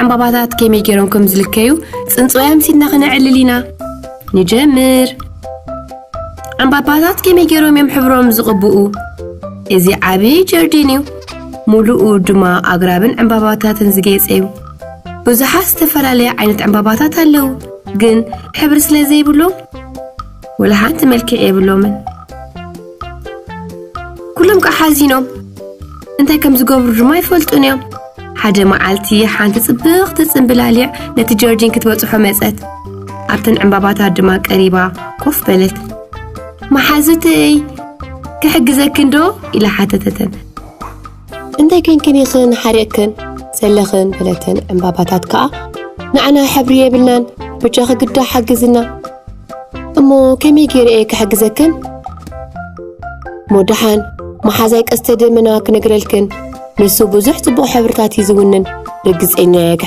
ዕምባባታት ከመይ ገይሮም ከም ዝልከዩ ጽንጽዋይ ኣምሲልና ክነዕልል ኢና። ንጀምር። ዕምባባታት ከመይ ገይሮም እዮም ሕብሮም ዝቕብኡ? እዚ ዓቢ ጀርዲን እዩ። ሙሉኡ ድማ ኣግራብን ዕምባባታትን ዝጌጸ እዩ። ብዙሓት ዝተፈላለየ ዓይነት ዕምባባታት ኣለዉ፣ ግን ሕብሪ ስለ ዘይብሎም ወላ ሓንቲ መልክዕ የብሎምን። ኩሎም ከዓ ሓዚኖም እንታይ ከም ዝገብሩ ድማ ኣይፈልጡን እዮም። ሓደ መዓልቲ ሓንቲ ጽብቕቲ ጽምብላሊዕ ነቲ ጀርዲን ክትበጽሖ መጸት። ኣብተን ዕምባባታት ድማ ቀሪባ ኮፍ በለት። "መሓዙተይ፣ ክሕግዘክን ዶ?" ኢላ ሓተተተን። "እንታይ ኮይንክን ኢኽን ሓሪቕክን ዘለኽን?" በለተን። ዕምባባታት ከኣ፣ "ንዓና ሕብሪ የብልናን፣ በጃኺ ግዳ ሓግዝና። እሞ ከመይ ገይረ እየ ክሕግዘክን?" "እሞ ደሓን፣ መሓዛይ ቀስተ ደመና ክነግረልክን፣ ንሱ ብዙሕ ጽቡቕ ሕብርታት እዩ ዝውንን፣ ርግጸኛ እየ